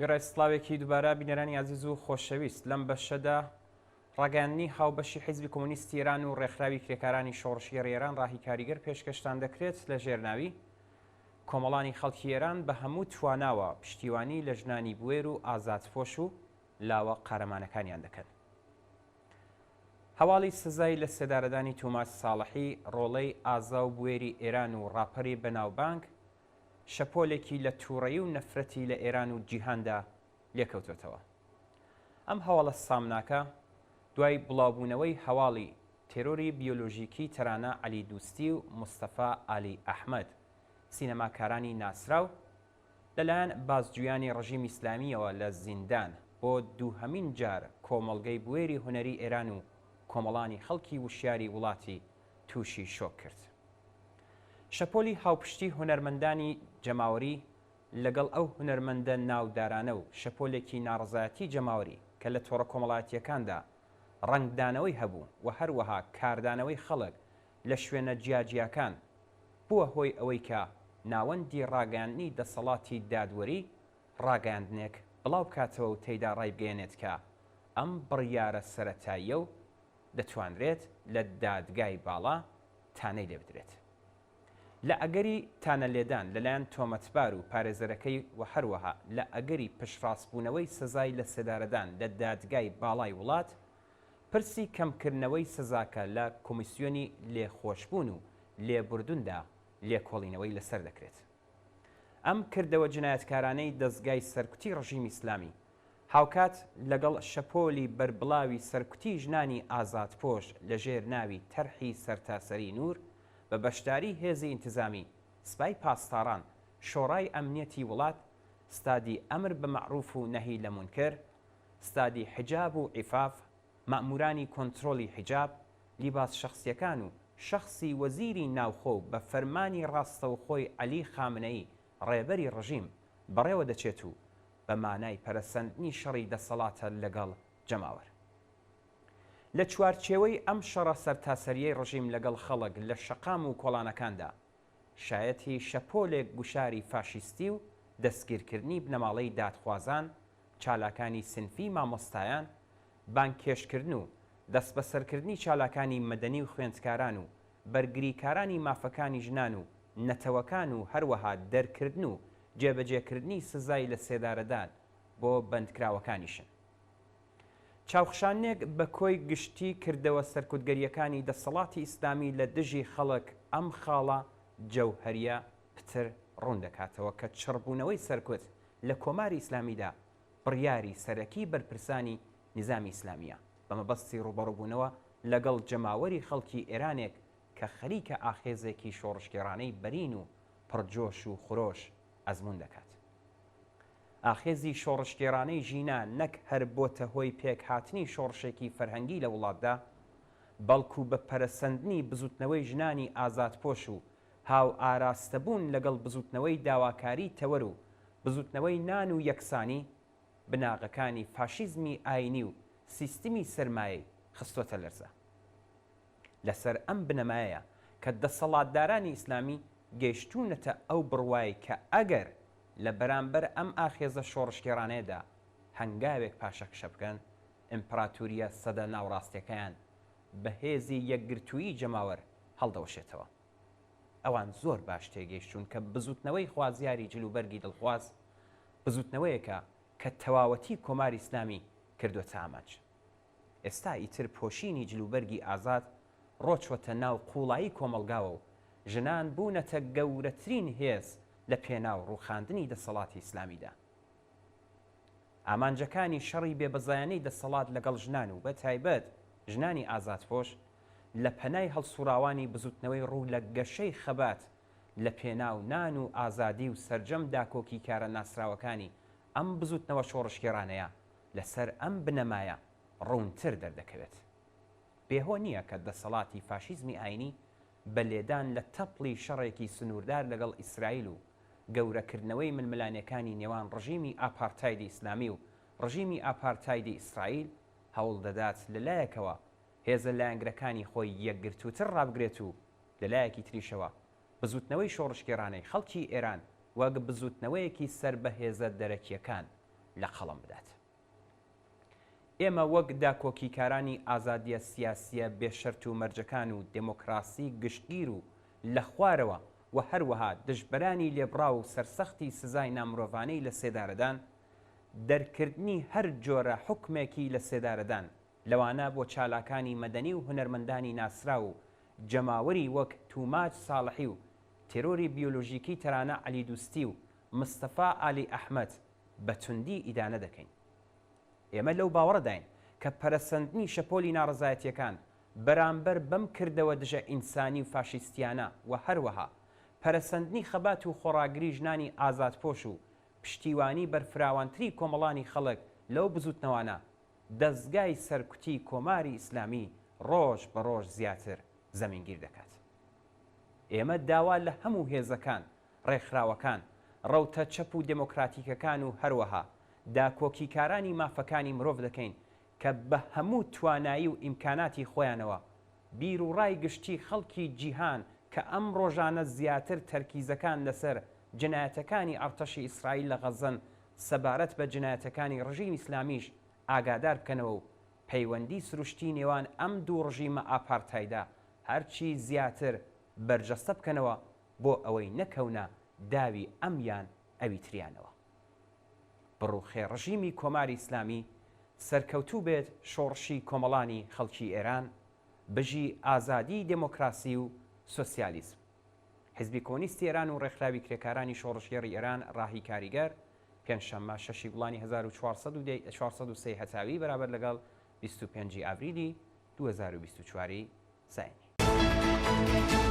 وێڕای سڵاوێکی دووبارە بینەرانی ئازیز و خۆشەویست لەم بەشەدا ڕاگەیاندنی هاوبەشی حیزبی کۆمۆنیستی ئێران و ڕێکخراوی کرێکارانی شۆڕشگێڕی ئێران ڕاهی کاریگەر پێشکەشتان دەکرێت لە ژێر ناوی کۆمەڵانی خەڵکی ئێران بە هەموو تواناوە پشتیوانی لە ژنانی بوێر و ئازادپۆش و لاوە قارەمانەکانیان دەکەن. هەواڵی سزای لە سێدارەدانی توماج ساڵحی ڕۆڵەی ئازا و بوێری ئێران و ڕاپەری بەناوبانگ شەپۆلێکی لە تووڕەیی و نەفرەتی لە ئێران و جیهاندا لێکەوتۆتەوە. ئەم هەواڵە سامناکە دوای بڵاوبوونەوەی هەواڵی تێرۆری بیۆلۆژیکی تەرانە عەلی دوستی و مستەفا ئالی ئەحمەد، سینەماکارانی ناسراو، لەلایەن بازجویانی ڕژیمی ئیسلامییەوە لە زیندان، بۆ دووهەمین جار کۆمەڵگەی بوێری هونەری ئێران و کۆمەڵانی خەڵکی وشیاری وڵاتی تووشی شۆک کرد. شەپۆلی هاوپشتی هونەرمەندانی جەماوەری لەگەڵ ئەو هونەرمەندە ناودارانە و شەپۆلێکی ناڕەزایەتی جەماوەری کە لە تۆڕە کۆمەڵایەتییەکاندا ڕەنگدانەوەی هەبوو و هەروەها کاردانەوەی خەڵک لە شوێنە جیاجیاکان بووە هۆی ئەوەی کە ناوەندی ڕاگەیاندنی دەسەڵاتی دادوەری ڕاگەیاندنێک بڵاو بکاتەوە و تێیدا ڕایبگەیەنێت کە ئەم بڕیارە سەرەتاییە و دەتوانرێت لە دادگای باڵا تانەی لێبدرێت. لە ئەگەری تانەلێدان لەلایەن تۆمەتبار و پارێزەرەکەی و هەروەها لە ئەگەری پشتڕاستبوونەوەی سزای لەسێدارەدان لە دادگای باڵای وڵات، پرسی کەمکردنەوەی سزاکە لە کۆمیسیۆنی لێخۆشبوون و لێبوردندا لێکۆڵینەوەی لەسەر دەکرێت. ئەم کردەوە جنایەتکارانەی دەزگای سەرکوتی ڕژیمی ئیسلامی هاوکات لەگەڵ شەپۆلی بەربڵاوی سەرکوتی ژنانی ئازادپۆش لەژێر ناوی تەرحی سەرتاسەری نوور بە بەشداری هێزی ئینتزامی، سپای پاسداران، شۆڕای ئەمنیەتی وڵات، ستادی ئەمر بە مەعروف و نەهی لە مونکر، ستادی حیجاب و عیفاف، مەئموورانی کۆنترۆلی حیجاب، لیباس شەخسیەکان و شەخسی وەزیری ناوخۆ و بە فەرمانی ڕاستەوخۆی عەلی خامنەیی ڕێبەری ڕژیم بەڕێوە دەچێت و بە مانای پەرەسەندنی شەڕی دەسەڵاتە لەگەڵ جەماوەر. لە چوارچێوەی ئەم شەڕە سەرتاسەرییەی ڕژیم لەگەڵ خەڵک لە شەقام و کۆڵانەکاندا، شایەتی شەپۆلێک گوشاری فاشیستی و دەستگیرکردنی بنەماڵەی دادخوازان، چالاکانی سنفی مامۆستایان، بانگهێشتکردن و دەستبەسەرکردنی چالاکانی مەدەنی و خوێندکاران و بەرگریکارانی مافەکانی ژنان و نەتەوەکان و هەروەها دەرکردن و جێبەجێکردنی سزای لەسێدارەدان بۆ بەندکراوەکانیشن. چاوخشانێک بە کۆی گشتی کردەوە سەرکوتگەرییەکانی دەسەڵاتی ئیسلامی لە دژی خەڵک ئەم خاڵە جەوهەرییە پتر ڕوون دەکاتەوە کە چڕبوونەوەی سەرکوت لە کۆماری ئیسلامیدا بڕیاری سەرەکی بەرپرسانی نیزامی ئیسلامییە بە مەبەستی ڕووبەڕووبوونەوە لەگەڵ جەماوەری خەڵکی ئێرانێک کە خەریکە ئاخێزێکی شۆڕشگێڕانەی بەرین و پڕ جۆش و خرۆش ئەزموون دەکات. ئاخێزی شۆڕشگێڕانەی ژینا نەک هەر بۆتە هۆی پێکهاتنی شۆڕشێکی فەرهەنگی لە وڵاتدا، بەڵکو بە پەرەسەندنی بزوتنەوەی ژنانی ئازادپۆش و هاوئاراستەبوون لەگەڵ بزوتنەوەی داواکاری تەوەر و بزوتنەوەی نان و یەکسانی، بناغەکانی فاشیزمی ئاینی و سیستمی سەرمایەی خستۆتە لەرزە. لەسەر ئەم بنەمایەیە کە دەسەڵاتدارانی ئیسلامی گەیشتوونەتە ئەو بڕوای کە ئەگەر لە بەرامبەر ئەم ئاخێزە شۆڕشگێڕانەیەدا هەنگاوێک پاشەکشە بکەن، ئیمپراتورییە سەدە ناوڕاستیەکەیان بە هێزی یەکگرتوویی جەماوەر هەڵدەوەشێتەوە. ئەوان زۆر باش تێگەیشتوون کە بزووتنەوەی خوازیاری جلوبەرگی دڵخواز، بزووتنەوەیەکە کە تەواوەتی کۆماری ئیسلامی کردووەتە ئامانج. ئێستا ئیتر پۆشینی جلوبەرگی ئازاد ڕۆچوەتە ناو قووڵایی کۆمەڵگاوە و ژنان بوونەتە گەورەترین هێز لە پێناو ڕووخاندنی دەسەڵاتی ئیسلامیدا. ئامانجەکانی شەڕی بێبەزایانەی دەسەڵات لەگەڵ ژنان و بە تایبەت ژنانی ئازادپۆش لە پەنای هەڵسوڕاوانی بزوتنەوەی ڕوو لە گەشەی خەبات لە پێناو نان و ئازادی و سەرجەم داکۆکیکارە ناسراوەکانی ئەم بزوتنەوە شۆڕشگێڕانەیە لەسەر ئەم بنەمایە ڕوونتر دەردەکەوێت. بێهۆ نییە کە دەسەڵاتی فاشیزمی ئایینی بە لێدان لە تەپڵی شەڕێکی سنووردار لەگەڵ ئیسرائیل و گەورەکردنەوەی ململانێکانی نێوان ڕژیمی ئاپارتایدی ئیسلامی و ڕژیمی ئاپارتایدی ئیسرائیل هەوڵ دەدات لە لایەکەوە هێزە لایەنگرەکانی خۆی یەکگرتووتر ڕابگرێت و لە لایەکی تریشەوە بزووتنەوەی شۆڕشگێڕانەی خەڵکی ئێران وەک بزووتنەوەیەکی سەر بە هێزە دەرەکییەکان. لە قەڵەم بدات. ئێمە وەک داکۆکیکارانی ئازادییە سیاسییە بێ شەرت و مەرجەکان و دێمۆکراسی گشتگیر و لە خوارەوە و هەروەها دژبەرانی لێبڕاو و سەرسەختی سزای نامرۆڤانەی لە سێدارەدان، دەرکردنی هەر جۆرە حوکمێکی لە سێدارەدان، لەوانە بۆ چالاکانی مەدەنی و هونەرمەندانی ناسراو و جەماوەری وەک توماج ساڵحی و تێرۆری بیۆلۆژیکی تەرانە عەلیدوستی و مستەفا ئالی ئەحمەد بە توندی ئیدانە دەکەین. ئێمە لەو باوەڕەداین کە پەرەسەندنی شەپۆلی ناڕەزایەتییەکان بەرامبەر بەم کردەوە دژە ئینسانی و فاشیستیانە و هەروەها پەرەسەندنی خەبات و خۆڕاگری ژنانی ئازادپۆش و پشتیوانی بەرفراوانتری کۆمەڵانی خەڵک لەو بزووتنەوانە دەزگای سەرکوتی کۆماری ئیسلامی ڕۆژ بە ڕۆژ زیاتر زەمینگیر دەکات. ئێمە داوا لە هەموو هێزەکان، ڕێکخراوەکان، ڕەوتە چەپ و دێمۆکراتیکەکان و هەروەها داکۆکیکارانی مافەکانی مرۆڤ دەکەین کە بە هەموو توانایی و ئیمکاناتی خۆیانەوە بیروڕای گشتی خەڵکی جیهان کە ئەم ڕۆژانە زیاتر تەرکیزەکان لەسەر جنایەتەکانی ئەڕتەشی ئیسرائیل لە غەززەن سەبارەت بە جنایەتەکانی ڕژیمی ئیسلامیش ئاگادار بکەنەوە و پەیوەندی سروشتی نێوان ئەم دوو ڕژیمە ئاپارتایدە هەرچی زیاتر بەرجەستە بکەنەوە بۆ ئەوەی نەکەونە داوی ئەم یان ئەوی تریانەوە. بڕوخێ ڕژیمی کۆماری ئیسلامی، سەرکەوتوو بێت شۆڕشی کۆمەڵانی خەڵکی ئێران، بژی ئازادی دێمۆکراسی و سۆسیالیزم. حیزبی کۆمۆنیستی ئێران و ڕێکخراوی کرێکارانی شۆڕشگێڕی ئێران ڕاهی کاریگەر، پێنجشەممە شەشی گوڵانی 1403 هەتاوی بەرابەر لەگەڵ 25 ی ئاڤریلی 2024 ی زاینی.